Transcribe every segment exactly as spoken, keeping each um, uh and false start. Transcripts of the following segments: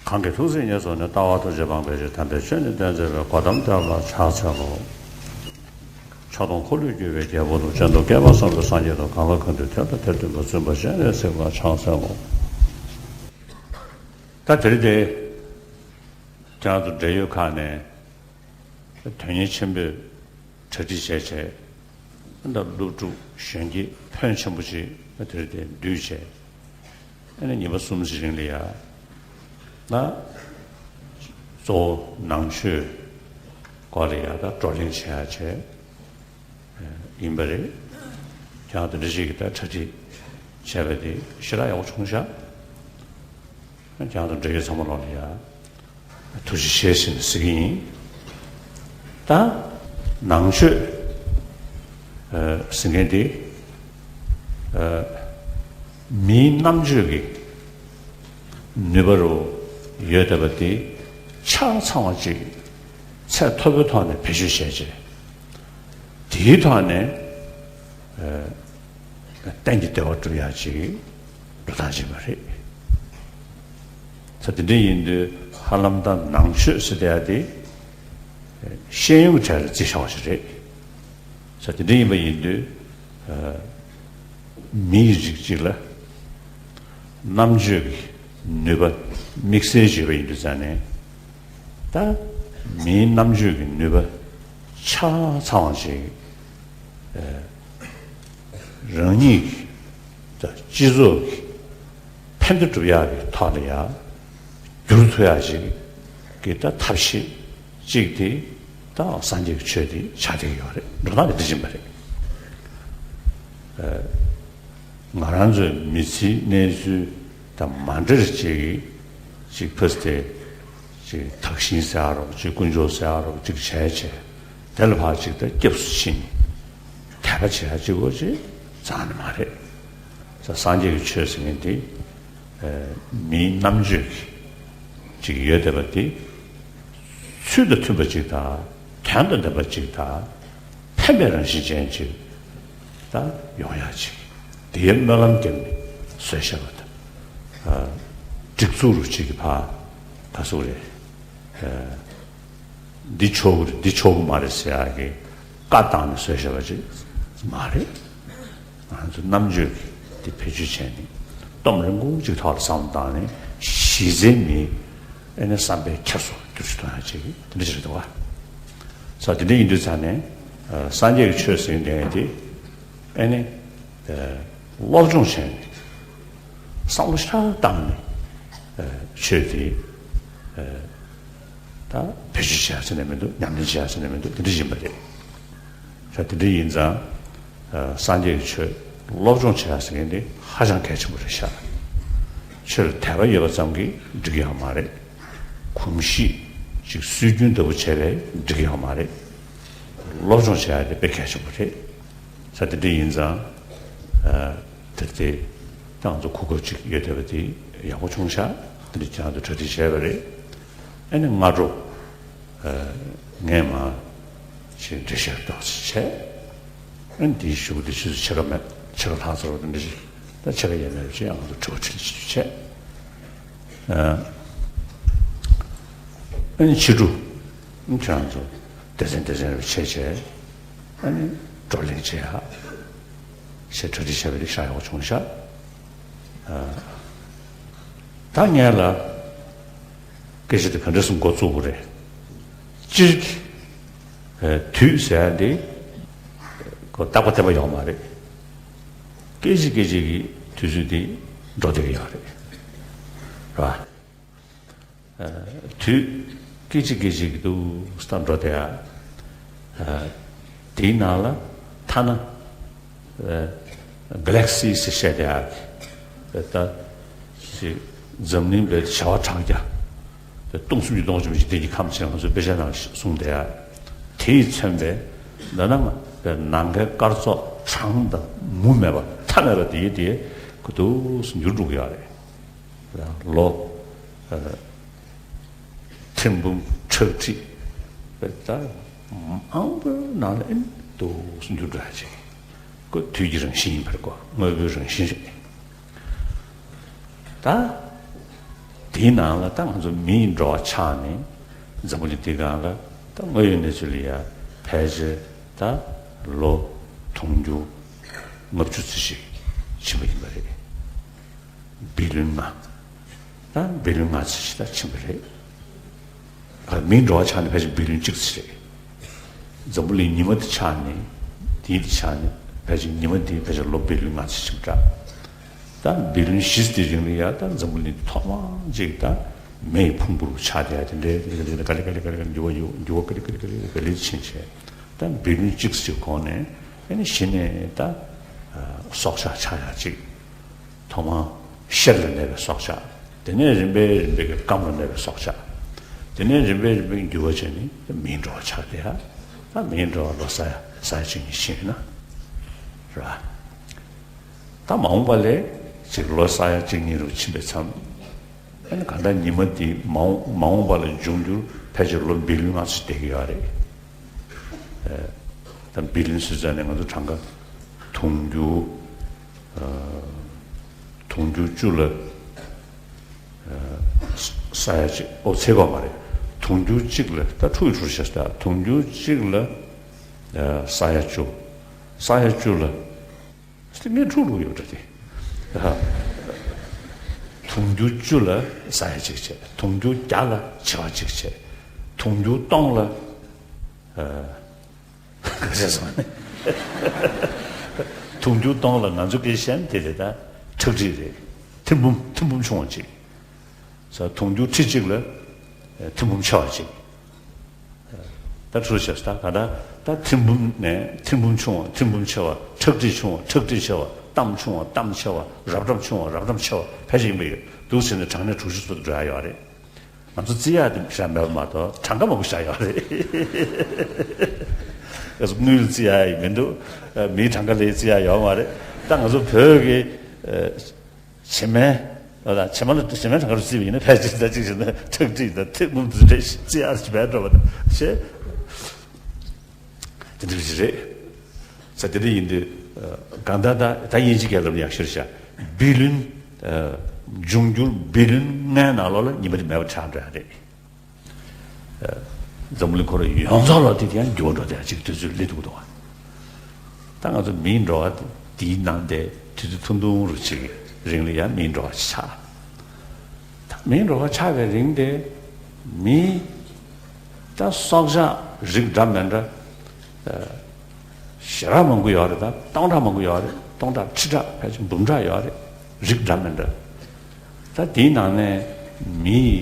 གང་གིས་ཐུགས་བརྩེ་ཉེར་བཟུང་ནས། ལྟ་བ་ཐུགས་རྗེ་སྤངས་པའི་ཕྱིར། དམ་པའི་ཆོས་ནི་སྟོན་མཛད་པའི། གོ་ཏམ་དེ་ལ་ཕྱག་འཚལ་ལོ། ཕྱོགས་དང་འཁོར་ལོས་སྒྱུར་བའི་རྒྱལ་པོ་དང་། གཅེན་དང་བསྐལ་པ་གསུམ་དུ་སངས་རྒྱས་དང་། གང་ལ་གང་འདུལ་དེ་དང་དེར་སྟོན་པ། བཙུན་པ་སྤྱན་རས་གཟིགས་ལ་ཕྱག་འཚལ་ལོ། ད་དེ་རིང་འདི་ཁྱེད་རང་ཚོ་འབྲེལ་ཡོད་ཁག་ནས་དོན་གཉེར་ཆེན་པོས་གྲ་སྒྲིག་བྱས་བྱས། ད་སློབ་ཕྲུག་གཞོན་སྐྱེས་ཕོན་ཆེན་པོ་ཅིག་དེ་རིང་འདི་འདུས་བྱས། ཨ་ནི་ཉི་མ་གསུམ་ཞིག་རིང་ལ་ཡ། ང་གཙོ་བོ་ནང་ཆོས་སྐོར་ལ་ཡ་ད་བགྲོ་གླེང་བྱེད་ཡ་བྱས་ཡིན་པ་རེད། ཁྱེད་རང་དེ་འདྲ་ཞིག་གིས་ད་གྲ་སྒྲིག་བྱས་པ་དེ་ཞེ་དྲག་ཡག་པོ་བྱུང་ཤག་ཁྱེད་རང་དང་འབྲེལ་ཡོད་ཚང་མ་ལོག་ལ་ཡ། ཐུགས་རྗེ་ཆེ་ཟེར་ནས་ཟེར་གྱི་ཡིན། ད་ནང་ཆོས་ཨ་ཟེར་མཁན་དེ་ཨ་མིའི་རྣམ་དཔྱོད་ཀྱི་ནུས་པ་རུ་ཡོད་བསྡད་པ་དེ་ཆ་ཚང་བ་ཅིག་ཚད་མཐོ་པོའི་ཐོག་ནས་བེད་སྤྱོད་བྱས་རྗེས། དེའི་ཐོག་ནས་ཨ་གཏན་གྱི་བདེ་བ་སྒྲུབ་ཡག་ཅིག་འགྲོ་སྟངས་ཅིག་མ་རེད། ས་དེ་འདྲ་ཡིན་དུས་ཧ་ལམ་ད་ནང་ཆོས་ཟེར་བསྡད་ཡ་དེ་ཤེས་ཡོན་གྱི་གྲས་ལ་བརྩི་བཞག་པ་ཞིག་རེད། ས་དེ་འདྲ་ཡིན་པ་ཡིན་དུས་ཨ་མིའི་རིགས་གཅིག་ལ་རྣམ་དཔྱོད་ཀྱི་ནུས་པ་དམིགས་བསལ་ཅིག་ཡོད་པ་ཡིན་དུས་ཙང་ནས། ད་མིའི་རྣམ་དཔྱོད་ཀྱི་ནུས་པ་ཆ་ཚང་བ་ཅིག་ཨ་རང་ཉིད་ཀྱི་ད་སྤྱི་ཚོགས་ཀྱི་ཕན་བདེ་སྒྲུབ་ཡག་གི་ཐོག་ལ་ཡང་བསྒྱུར་ཐུབ་ཡག་ཅིག་གི་ད་ཐབས་ཤེས་ཅིག་དེ་ད་སངས་རྒྱས་ཀྱི་ཆོས་དེ་ཆགས་བསྡད་ཀྱི་ཡོད་རེད། འགྲོ་སྟངས་དེ་འདི་བཞིན་པ་རེད། ཨ་ང་རང་ཚོའི་མི་ཚེའི་གནས་ཚུལ་དང་མ་འདྲ་བ་ཅིག་གི་ཅིག་ཕུ་སྟེ། ཅིག་དག་ཞིང་ཟེར་ཡ་རོགས། ཅིག་དཀོན་མཆོག་ཟེར་ཡ་རོགས། ཅིག་བྱས་བྱས་དེ་ལ་ཕར་ཅིག་ད་སྐྱབས་སུ་ཕྱིན་ནས་དད་པ་བྱེད་ཡ་ཅིག་འོ་ཅིག་རྩ་ནས་མ་རེད། ས་སངས་རྒྱས་ཀྱི་ཆོས་ཟེར་མཁན་དེ་ཨ་མིའི་རྣམ་དཔྱོད་ཀྱི་ཅིག་ཡོད་བསྡད་པ་དེ་ཚུལ་དང་མཐུན་པ་ཅིག་དང་དོན་དང་ལྡན་པ་ཅིག་དང་། ཕན་པའི་རང་བཞིན་ཅན་ཅིག་ད་ཡོང་ཡག་ཅིག་དེའི་སྨོན་ལམ་བརྒྱབ་ནས་བཟོས་བཞག་པ་དང་། ཨ་སྒྲིག་འཛུགས་རུ་ཅིག་གི་ཕར་ག་ཟེར་དགོས་རེད། ཨ་འདི་ཆོག་གི་རེད། འདི་ཆོག་གི་མ་རེད་ཟེར་ཡག་གི་བཀའ་བཏང་ནས་བཟོས་བཞག་པ་ཅིག་མ་རེད། ང་ཚོ་རྣམ་དཔྱོད་ཀྱི་དེ་བེད་སྤྱོད་བྱས་ནས་སྟོབས་རིན་པོ་ཆེའི་ཐོག་ལ་བསམ་བློ་བཏང་ནས་གཞི་རྩའི་མི་ཨེ་ནས་བསམ་པའི་འཁྱེར་སོ་བསྒྱུར་བཅོས་གཏོང་ཡག་ཅིག་དེ་འདྲ་ཞིག་རེད་འདུག་ག་ས་དེ་འདྲ་ཡིན་དུས་ཙང་ནས་ཨ་སངས་རྒྱས་ཀྱི་ཆོས་ཟེར་མཁན་དེ་ཨེ་ནས་ཨ་སློབ་སྦྱོང་བྱས་ནས་བསམ་བློ་ཞེ་དྲག་བཏང་ནས་ཨ་ཆོས་དེ་ཨ་ད་བེད་སྤྱོད་བྱེད་ཡག་ཟེར་ནས་མི་འདུག་ཉམས་ལེན་བྱེད་ཡག་ཟེར་ནས་མི་འདུག་དེ་འདྲ་ཡིན་པ་རེད། ས་དེ་འདྲ་ཡིན་ཙང་ཨ་སངས་རྒྱས་ཀྱི་ཆོས་སློབ་སྦྱོང་བྱེད་ཡག་ཟེར་མཁན་དེ་ཧ་ཅང་གལ་ཆེན་པོ་རེད་ཤག་ཆོས་ལ་དད་པ་ཡོད་པ་ཙམ་གྱིས་འགྲིག་ཡག་མ་རེད། གོམས་གཤིས་ཅིག་སྲོལ་རྒྱུན་ལྟ་བུ་བྱས་པས་འགྲིག་ཡག་མ་རེད། སློབ་སྦྱོང་བྱེད་ཡག་དེ་དཔེ་གལ་ཆེན་པོ་རེད། ས་དེ་འདྲ་ཡིན་ཙང་ཨ་དེ་དེ་ད་ང་ཚོ་གོ་སྐབས་ཅིག་ཡོད་བསྡད་པ་དེ་ཡག་པོ་བྱུང་ཤག་དེ་འདྲ་ཁྱེད་རང་ཚོ་གྲ་སྒྲིག་བྱས་པ་རེད། ཨ་ནི་སྔ་དྲོ་ཨ་ངས་མར་ཅིག་འགྲེལ་བཤད་ཏོག་ཙམ་བྱས། ཨ་ནི་དེའི་གཞུག་གུ་དེ་ཕྱི་ཚོ་ཕྱེད་ཀ་མེད་ཕྱེད་ཀ་ལྷག་ཙམ་རོ་དེ་འདྲ་ཞིག་ད་ཕྱེད་ཀ་ཡས་མས་རེད་ཅེས་ང་ཚོ་དྲི་བ་དྲིས་ལན་ཞིག་བྱས། ཨ་ཨ་ནི་ཕྱི་དྲོ་ཨ་ནི་ཁྱེད་རང་ཚོ་སྡེ་ཚན་སྡེ་ཚན་རེ་བྱས་བྱས་ཨ་ནི་བགྲོ་གླེང་བྱེད་ཡག་ཞེས་གྲ་སྒྲིག་བྱས་པ་དེ་ཤ་ཡག་པོ་བྱུང་ཤག་ཨ་ད་ངས་ལ་སྐད་ཆ་དེ་ག་འདྲ་སེ་འགོ་བཙུགས་དགོས་རེད། སྤྱིར་གྱི་ཨ་དུས་ཟེར་ཡག་འདི་ཁོ་རྟག་པ་བརྟན་པ་ཡོད་མ་རེད། སྐད་ཅིག་སྐད་ཅིག་གི་དུས་ཚོད་འདི་འགྲོ་བསྡད་ཀྱི་ཡོད་རེད། རེད་བ། ཨ་དུས་སྐད་ཅིག་སྐད་ཅིག་གི་འདུག་སེ་འགྲོ་བསྡད་ཡག་ཨ་དེའི་ནང་ལ་ཐ་ན་ཨ་ག་ལེག་སི་ཟེར་བཤད་བསྡད་ཡག་གི་ད་ཅིག་འཛམ་གླིང་པའི་བྱེ་བ་ཕྲག་བརྒྱ་དེ་སྟོང་གསུམ་གྱི་སྟོང་གསུམ་གྱི་དེ་གཉིས་ཁམས་ཆེན་ང་ཚོའི་དཔེ་ཆ་ནང་གསུངས་བསྡད་ཡག་དེས་མཚོན་པའི་འདི་ན་ང་པའི་ནམ་མཁའི་སྐར་ཚོགས་གྲངས་དང་མུ་མེད་པ་མཐའ་མེད་པ་དེའི་དེ་གི་འདུག་སེ་འགྱུར་འགྲོ་གི་ཡོད་རེད། ལོ་ཨ་ཐེར་འབུམ་ཁྲག་ཁྲིག་ད་མང་པོའི་ནང་ལ་ཨེ་འདུག་སེ་འགྱུར་འགྲོ་ཡག་ཅིག་ཁོ་དུས་ཀྱི་རང་བཞིན་ཡིན་པ་རེད་གོ་དངོས་པོའི་རང་བཞིན་རེད། ད་ དེའི་ནང་ལ་ད་ང་ཚོ་མིའི་འགྲོ་བ་ཆགས་ནས་འཛམ་བུ་གླིང་འདིའི་སྒང་ལ་ད་དངོས་ཡོད་གནས་ཚུལ་ལ་ཡ་ཕལ་ཆེར་ད་ལོ་དུང་ཕྱུར་ལྔ་བཅུ་ཙམ་ཞིག་ཕྱིན་པ་ཡིན་པ་རེད། བི་ལིན་ལྔ། ད་བི་ལིན་ལྔ་ཙམ་ཞིག་ད་ཕྱིན་པ་རེད། ཨ། མིའི་འགྲོ་བ་ཆགས་ནས་ཕལ་ཆེར་བི་ལིན་གཅིག་ཙམ་རེད། འཛམ་བུ་གླིང་ཉི་མ་དེ་ཆགས་ནས། དེའི་དེ་ཆགས་ནས་ཕལ་ཆེར་ཉི་མ་དེའི་ཕལ་ཆེར་ལོ་བི་ལིན་ལྔ་ཙམ་ཕྱིན་པ་འདྲ། ད་བི་ལིན་བཞི་ཙམ་དེའི་རིང་ལ་ཡ་ད་འཛམ་བུ་གླིང་ཐོག་མ་གཅིག་ད་མེའི་ཕུང་པོ་རུ་ཆགས་བསྡད་ཡ་དེ་འདྲའི་ག་ལེ་ག་ལེ་ག་ལེ་ག་ལེ་འགྱུར་བ་ཡོད། འགྱུར་བ་ག་ལེ་ག་ལེ་ག་ལེ་ག་ལེ་ཕྱིན་བྱས། ད་བི་ལིན་གཅིག་ཙམ་གོང་ནས་ཨ་ནི་གཞི་ནས་ད་སྲོག་ཆགས་ཆགས་ཡ་གཅིག་ཐོག་མར་ཤར་ལ་གནས་པའི་སྲོག་ཆགས། དེ་ནས་རིམ་པས་རིམ་པས་ཀྱི་སྐམ་ལ་གནས་པའི་སྲོག་ཆགས། དེ་ནས་རིམ་པས་རིམ་པས་འགྱུར་བ་བྱས་ནས་མིའི་འགྲོ་བ་ཆགས་བསྡད་ཡ། ད་མིའི་འགྲོ་བ་ལོ་ས་ཡ་ས་ཡ་གཅིག་གཉིས་ཕྱིན་ཡོད་ན། རེད་བ། ད་མ་འོངས་པ་ལ་ཅིག་ལོ་ས་ཡ་གཅིག་གཉིས་རུ་ཕྱིན་པའི་མཚམས། ཨ་ནི་གང་ལྟར་ཉི་མ་འདི་མ་འོངས་མ་འོངས་པ་ལ་འབྱུང་འགྱུར་ཕལ་ཆེར་ལོ་བི་ལིན་ལྔ་ཙམ་བསྡད་ཀྱི་ཡོད་རེད། ཨ། ད་བི་ལིན་ཟེར་ཙང་ནས་ང་ཚོ་གྲངས་ཀ་དུང་ཕྱུར། ཨ། དུང་ཕྱུར་བཅུ་ལ། ཨ། ས་ཡ་གཅིག་ཨོ་ཚེ་གོ་མ་རེད། དུང་ཕྱུར་གཅིག་ལ་ད་ཕྲུ་གུ་ཕྲུ་གུ་བྱས་ད་དུང་ཕྱུར་གཅིག་ལ། ཨ། ས་ཡ་བཅུ། ས་ཡ་བཅུ་ལ། དེ་ངས་འཁྲུག་འགྲོ་ཡོད་འདྲ་དེ། དུང་ཕྱུར་བཅུ་ལ་ས་ཡ་གཅིག་བྱས། དུང་ཕྱུར་བརྒྱ་ལ་བྱེ་བ་གཅིག་བྱས། དུང་ཕྱུར་སྟོང་ལ། ཨ། ག་རེ་ཟེར་སོང་ནས། དུང་ཕྱུར་སྟོང་ལ་ང་ཚོ་གི་ཤན་དེ་རེད། ད་ཁྲག་ཁྲིག་རེད། ཐེར་འབུམ་ཐེར་འབུམ་ཆུང་བ་གཅིག་ས་དུང་ཕྱུར་ཁྲི་གཅིག་ལ་ཐེར་འབུམ་ཆེ་བ་གཅིག་ད་ཁྲུ་ཆེ་ས་ད་ག་ད་ད་ཐེར་འབུམ་ནས་ཐེར་འབུམ་ཆུང་བ། ཐེར་འབུམ་ཆེ་བ། ཁྲག་ཁྲིག་ཆུང་བ། ཁྲག་ཁྲིག་ཆེ་བ། གཏམ་ཆུང་བ། གཏམ་ཆེ་བ། རབ་འབྲམ་ཆུང་བ། རབ་འབྲམ་ཆེ་བ། ཕལ་ཆེར་ཡིན་པ་ཡོད་འདུག་ཟེར་ནས་གྲངས་གནས་དྲུག་ཅུ་ཙམ་དུ་འགྲོ་ཡ་ཡོད་རེད། ང་ཚོ་བརྩི་ཡ་དེ་བཞག་མེད་པ་མ་གཏོགས་གྲངས་ཀ་མང་པོ་བཞག་ཡོད་རེད། ང་ཚོ་དངུལ་བརྩི་ཡ་ཡི་མི་འདུག་མིའི་གྲངས་ཀ་ལས་བརྩི་ཡ་ཡོད་མ་རེད། ད་ང་ཚོ་བོད་ཀྱི་བྱེ་མའི། ཨ། བྱེ་མ་ལ་བྱེ་མའི་གྲངས་ཀ་རུ་བརྩིས་པ་ཡིན་ན་ཕལ་ཆེར་ད་གཅིག་བྱས་ན་ཁྲག་ཁྲིག་དང་ཐེར་འབུམ་དུ་རེ་བརྩི་ཡ་བྱེ་མའི་འགྲོ་བ་དང་བྱས། དེ་འདྲ་ཞིག་རེད། ས་དེ་འདྲ་ཡིན་དུས། ཨ། གང་ལྟར་ད་ད་དབྱིན་ཇི་སྐད་ལབ་ན་ཡག་ཤོས་རེད་ཤག་བི་ལིན། ཨ། འབྱུང་འགྱུར་བི་ལིན་ལྔའི་ནང་ལོགས་ལ་ཉི་མ་དེ་མེད་པ་ཆགས་འགྲོ་ཡ་རེད། ཨ། འཛམ་བུ་གླིང་ཁོ་རང་ཡོངས་རྫོགས་ལ་དེ་དེ་ཡང་འགྱུར་བ་འགྲོ་བསྡད་ཡ་ཅིག་དུས་ཚོད་སླེབས་འདུག་འདུག་ད་ང་ཚོ་མིའི་འགྲོ་བ་འདིའི་ནང་དེ་དུས་ཚོད་ཐུང་ཐུང་རུ་ཅིག་གི་རིང་ལ་ཡང་མིའི་འགྲོ་བ་ཆགས། ད་མིའི་འགྲོ་བ་ཆགས་པའི་རིང་དེ་མིའི་ད་སྲོག་ཆགས་རིགས་འདྲ་མི་འདྲ། ཨ། ཞེ་དྲག་མང་པོ་ཡོད་རེད། ད་སྟོང་ཕྲག་མང་པོ་ཡོད་རེད། སྟོང་ཕྲག་ཁྲི་ཕྲག་ཕལ་ཆེར་འབུམ་ཕྲག་ཡོད་རེད། རིགས་འདྲ་མི་འདྲ། ད་དེའི་ནང་ནས་མིའི་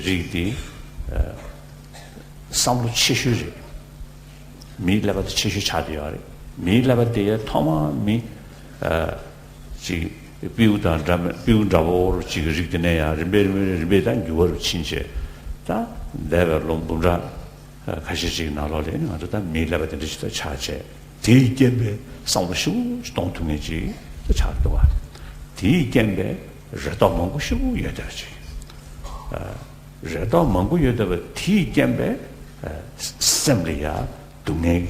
རིགས་དེ། ཨ། བསམ་བློ་ཆེ་ཤོས་རེད། མིའི་ཀླད་པ་དེ་ཆེ་ཤོས་ཆགས་བསྡད་ཡོད་རེད། མིའི་ཀླད་པ་དེ་ཐོག་མར་མི། ཨ། ཅིག་སྤྲེའུ་དང་འདྲ་མི་སྤྲེའུ་འདྲ་བོ་ཅིག་གི་རིགས་དེ་ནས་ཡང་རིམ་པས་རིམ་པས་རིམ་པས་ད་འགྱུར་བ་རུ་ཕྱིན་བྱས། ད་འདས་པའི་ལོ་འབུམ་ཕྲག་ཁ་ཤས་ཅིག་ནང་ལོགས་ལ་ནི་ང་ཚོ་ད་མིའི་ཀླད་པ་དེ་འདྲ་ཞིག་ད་ཆགས་བྱས། དེའི་རྐྱེན་པས་བསམ་བློ་ཞེ་པོ་ཅིག་གཏོང་ཐུབ་མཁན་ཅིག་ད་ཆགས་འདུག་བ། དེའི་རྐྱེན་པས་རེ་དོགས་མང་པོ་ཞེ་པོ་ཡོད་བསྡད་པ་ཅིག་ཨ། རེ་དོགས་མང་པོ་ཡོད་བསྡད་པ་དེའི་རྐྱེན་པས། ཨ། སེམས་ལ་ཡ་སྡུག་བསྔལ་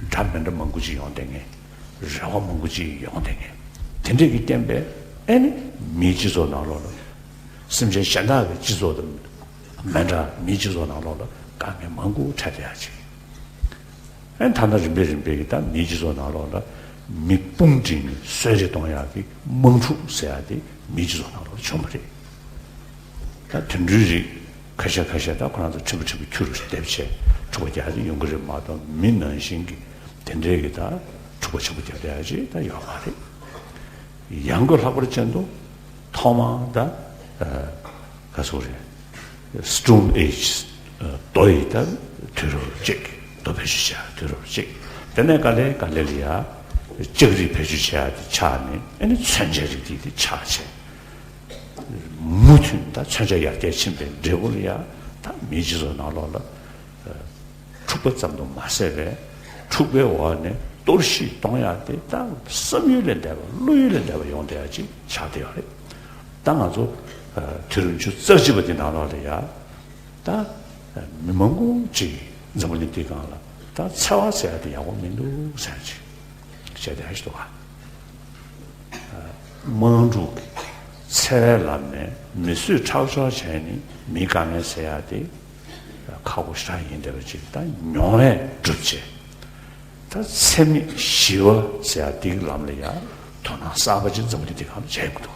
འདྲ་མི་འདྲ་མང་པོ་ཅིག་ཡོང་བསྡད་མཁན། རེ་བ་མང་པོ་ཅིག་ཡོང་བསྡད་མཁན། དེ་འདྲས་ཀྱི་རྐྱེན་པས་ཨེ་ནི་མིའི་སྤྱི་ཚོགས་ནང་ལོགས་ལ། སེམས་ཅན་གཞན་དག་གི་སྤྱི་ཚོགས་དང་མི་འདྲ་མིའི་སྤྱི་ཚོགས་ནང་ལོགས་ལ་དཀའ་ངལ་མང་པོ་འཕྲད་བསྡད་ཡ་ཅིག་ཨེ་ཐ་ན་རིམ་པས་རིམ་པས་ཀྱི་ད་མིའི་སྤྱི་ཚོགས་ནང་ལོགས་ལ་མི་དཔུང་བསྒྲིགས་ནས་གསོད་རེས་གཏོང་ཡག་གི་དམག་འཁྲུག་ཟེར་ཡག་དེ་མིའི་སྤྱི་ཚོགས་ནང་ལོགས་ལ་བྱུང་བ་རེད། ད་དུད་འགྲོའི་རིགས་ཁ་ཤས་ཁ་ཤས་ད་ཁོ་རང་ཚོ་ཁྲི་པ་ཁྲི་པ་ཁྱུ་རུ་སྡེབ་བྱས་འཁྲུག་པ་རྒྱག་ཡག་ཡོང་གི་རེད་མ་གཏོགས་མི་ནང་བཞིན་གྱི་དེ་འདྲའི་གི་ད་འཁྲུག་པ་ཆེན་པོ་རྒྱག་བསྡད་ཡག་ཅིག་ད་ཡོད་མ་རེད། ཡང་སྒོས་ལྷག་པར་ཅན་དུ་ཐོག་མར་ད་ཨ་ག་ཟེར་རེད། Stone Age། རྡོ་ཡི་ད་དུས་རབས་གཅིག་རྡོ་བེད་སྤྱོད་བྱས་དུས་རབས་གཅིག་དེ་ནས་ག་ལེ་ག་ལེ་ལ་ཡ་ལྕགས་རིགས་བེད་སྤྱོད་བྱས་དེ་ཆགས་ནས་ཨ་ནི་མཚོན་ཆའི་རིགས་དེ་དེ་ཆགས་བྱས། མུ་མཐུད་ད་མཚོན་ཆ་ཡར་རྒྱས་ཕྱིན་པའི་འབྲས་བུ་ལ་ཡ་ད་མིའི་སྤྱི་ཚོགས་ནང་ལོགས་ལ། འཁྲུག་པ་ཙམ་དུ་མ་ཟད་པའི་འཁྲུག་པའི་འོག་ནས་གཏོར་བཤིག་གཏོང་ཡག་དེ་ད་བསམ་ཡུལ་ལས་འདས་པ་བློ་ཡུལ་ལས་འདས་པ་ཡོང་བསྡད་ཡག་ཅིག་ཆགས་བསྡད་ཡོད་རེད། ད་ང་ཚོ་དུས་རབས་ཉི་ཤུ་རྩ་གཅིག་པ་འདི་ནང་ལོགས་ལ་ཡ་ད་མི་མང་པོ་ཅིག་འཛམ་བུ་གླིང་འདིའི་སྒང་ལ་ད་འཚེ་བ་ཟེར་ཡག་དེ་ཡག་པོ་མི་འདུག་ཟེར་ཡག་ཅིག་བྱས་བསྡད་ཡག་ཅིག་འདུག་ག་དམག་འཁྲུག་གི་ འཚེ་བའི་ལམ་ནས་མི་གསོད་ཁྲག་སྦྱོར་བྱས་ནས་མིའི་དཀའ་ངལ་སེལ་ཡག་དེ་ཁག་པོ་ཞེ་དྲག་ཡིན་བསྡད་པ་ཅིག་ད་མྱོང་བས་གྲུབ་བྱས། ད་འཚེ་མེད་ཞི་བ་ཟེར་ཡག་དེའི་ལམ་ལ་ཡང་དོ་སྣང་གསར་པ་ཅིག་འཛམ་བུ་གླིང་འདི་སྒང་ལ་བྱེད་དགོས་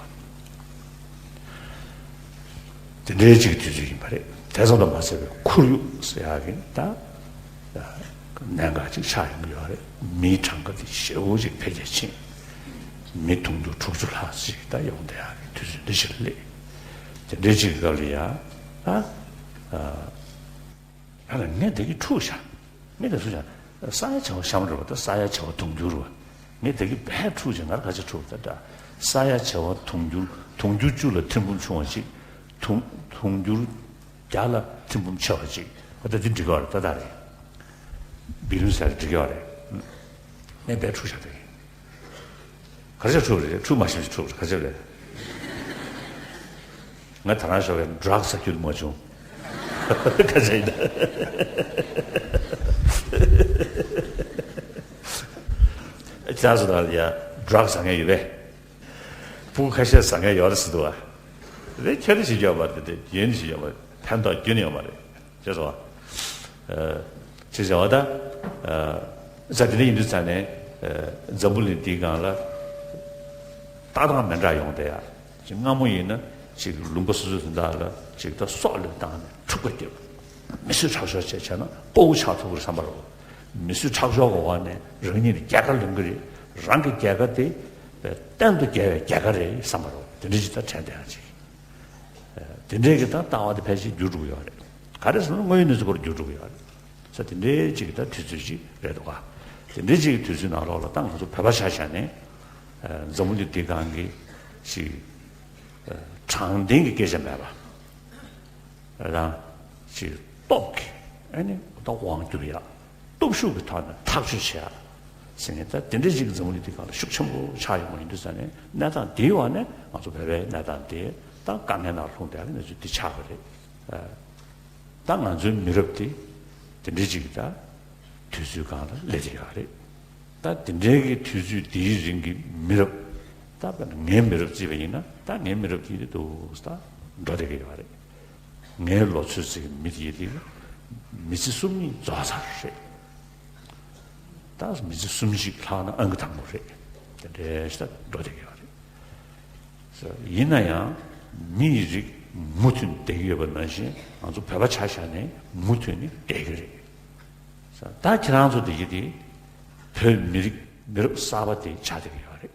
འདུག་དེ་འདྲའི་ཅིག་དུས་ཚོད་ཡིན་པ་རེད། དེ་ཙམ་དུ་མ་ཟད་པའི་ཁོར་ཡུག་ཟེར་ཡག་གི་ད་གནད་འགག་ཅིག་ཆགས་ཡོང་གི་ཡོད་རེད། མིའི་གྲངས་ཀ་དེ་ཞེ་པོ་ཅིག་འཕེལ་རྒྱས་ཕྱིན། མི་དུང་ཕྱུར་དྲུག་ཅུ་ལྷག་ཅིག་ད་ཡོང་བསྡད་ཡག་གི་དུས་ཚོད་འདི་ཞིག་སླེབས། དེ་འདྲའི་ཅིག་སྐབས་ལ་ཡ་ད་ཨ་ཡ་ལ་ངས་བདག་གིས་འཁྲུག་བཞག་ངས་བདག་ཚུར་བཞག་ས་ཡ་བྱེ་བ་གཤམ་རེད་བ། ད་ས་ཡ་བྱེ་བ་དུང་ཕྱུར་བ། ངས་བདག་གིས་བས་འཁྲུག་ཅིག་ངར་ག་ཅིག་འཁྲུག་ད་འདྲ། ས་ཡ་བྱེ་བ་དུང་ཕྱུར་དུང་ཕྱུར་བཅུ་ལ་ཐེར་འབུམ་ཆུང་བ་ཅིག་དུང་དུང་ཕྱུར་བརྒྱ་ལ་ཐེར་འབུམ་ཆེ་བ་ཅིག་འོ་ད་འདི་འགྲིག་གི་རེད། ད་ད་རེད། བི་ལིང་ཟེར་འགྲིག་གི་རེད། ངས་བས་འཁྲུག་བཞག་བདག་གིས། ག་རེ་བྱས་འཁྲུག་རེད། འཁྲུག་མ་ཤེས་ཤིག་འཁྲུག་རེད། ག་རེ་བྱས་རེད། ང་ད་རང་ཞོགས་པའི་ཌྲག་ཟ་རྒྱུ་མ་བྱུང་། ག་རེ་བྱས་ཡིན་ན། ཁྱེད་རང་ཚོ་ནང་ལ་ཡ་ཌྲག་ཟ་མཁན་ཡོད་པས། ཕྲུ་གུ་ཁ་ཤས་ཟ་མཁན་ཡོད་རེད་ཟེར་འདུག་བ། རེད། ཁྱོད་རེད་ཞིག་ཡོད་མ་རེད། དེ་རྒྱན་ཞིག་ཡོད་མ་རེད། ཕན་ཐོགས་རྒྱུན་ཡོད་མ་རེད། ཅེས་སོ། ཅེས་བྱ་བ་ད། ས་དེ་འདྲ་ཡིན་དུས་ཙང་ནས་འཛམ་བུ་གླིང་འདིའི་སྒང་ལ་ལྟ་སྟངས་མི་འདྲ་ཡོང་བསྡད་ཡ། ཅིག་སྔ་མོ་ཡིན་ན་ཅིག་ལུང་པ་སོ་སོ་དེ་དག་ལ་ཅིག་ད་སྲོག་བློས་བཏང་ནས་འཁྲུག་པ་རྒྱབ། མི་གསོད་ཁྲག་སྦྱོར་བྱས་བྱས་ན་དཔའ་བོ་ཆགས་ཐུབ་ཀྱི་རེད་བསམ་པ་རེད། མི་གསོད་ཁྲག་སྦྱོར་གྱི་འོག་ནས་རང་ཉིད་ནས་རྒྱལ་ཁ་ལོན་གྱི་རེད། རང་གི་རྒྱལ་ཁ་དེ་གཏན་དུ་རྒྱལ་བའི་རྒྱལ་ཁ་རེད་བསམ་པ་རེད། དེ་འདྲ་ཅིག་ད་དྲན་བསྡད་ཡ་ཅིག་དེ་འདྲའི་གི་ད་ལྟ་བ་དེ་ཕལ་ཆེར་འགྱུར་འགྲོ་གི་ཡོད་རེད། ག་རེ་ཟེར་ན་དངོས་ཡོད་གནས་ཚུལ་སྐོར་འགྱུར་འགྲོ་གི་ཡོད་རེད། ས་དེ་འདྲའི་ཅིག་གི་ད་དུས་ཚོད་ཅིག་རེད་འདུག་ག་དེ་འདྲའི་ཅིག་གི་དུས་ཚོད་ནང་ལོགས་ལ་ད་ང་ཚོ་བོད་པ་ཆ་བཞག་ནས་འཛམ་བུ་གླིང་འདི་སྒང་གི་ཅིག་དྲང་བདེན་གྱི་སྐད་ཆ་མེད་པ། རང་ཅིག་སྟོབས་ཀྱིས་ཨ་ནི་ད་དབང་བསྒྱུར་ཡག་སྟོབས་ཤུགས་ཀྱི་ཐོག་ནས་ཐག་གཅོད་བྱེད་ཡག་ཟེར་མཁན་ད་དེ་འདྲ་ཅིག་འཛམ་བུ་གླིང་འདི་སྒང་ལ་ཤུགས་ཆེན་པོ་ཆགས་ཡོང་བ་ཡིན་དུས་ཙང་ནས། གནས་སྟངས་འདིའི་འོག་ནས་ང་ཚོ་བོད་པའི་གནས་སྟངས་འདི་ད་དཀའ་ངལ་ནང་ལྷུང་བསྡད་ཡག་གི་གནས་ཚུལ་འདི་ཆགས་པ་རེད། ད་ང་ཚོའི་མི་རབས་འདི་དེ་འདྲ་ཅིག་གི་ད་དུས་ཚོད་སྒང་ལ་སླེབས་བསྡད་ཡོད་རེད། ད་དེ་འདྲའི་གི་དུས་ཚོད་འདིའི་རིང་གི་མི་རབས། ད་དཔེར་ན་ངའི་མི་རབས་བརྩིས་པ་ཡིན་ན་ད་ངའི་མི་རབས་ཀྱི་དུས་ད་འགྲོ་བསྡད་ཀྱི་ཡོད་རེད། ངའི་ལོ་ཚོད་ཅིག་གི་མི་དེ་དེ་མི་ཚེ་གསུམ་གཉིས་རྫོགས་ཚར་རེད། ད་མི་ཚེ་གསུམ་གཅིག་ལྷག་ན་ཨང་ཀི་དང་པོ་རེད། དེ་འདྲའི་ཞིག་ད་འགྲོ་བསྡད་ཀྱི་ཡོད་རེད། ཡིན་ན་ཡང་མི་ཡི་རིགས་མུ་མཐུད་བསྡད་ཀྱི་ཡོད་པ་ནང་བཞིན་ང་ཚོ་བོད་པ་ཆ་བཞག་ནས་མུ་མཐུད་ནས་བསྡད་ཀྱི་རེད། ད་ཁྱེད་རང་ཚོ་བསྡད་ཀྱི་དེ་བོད་མི་རིགས་མི་རབས་གསར་པ་དེ་ཆགས་བསྡད་ཀྱི་ཡོད་རེད།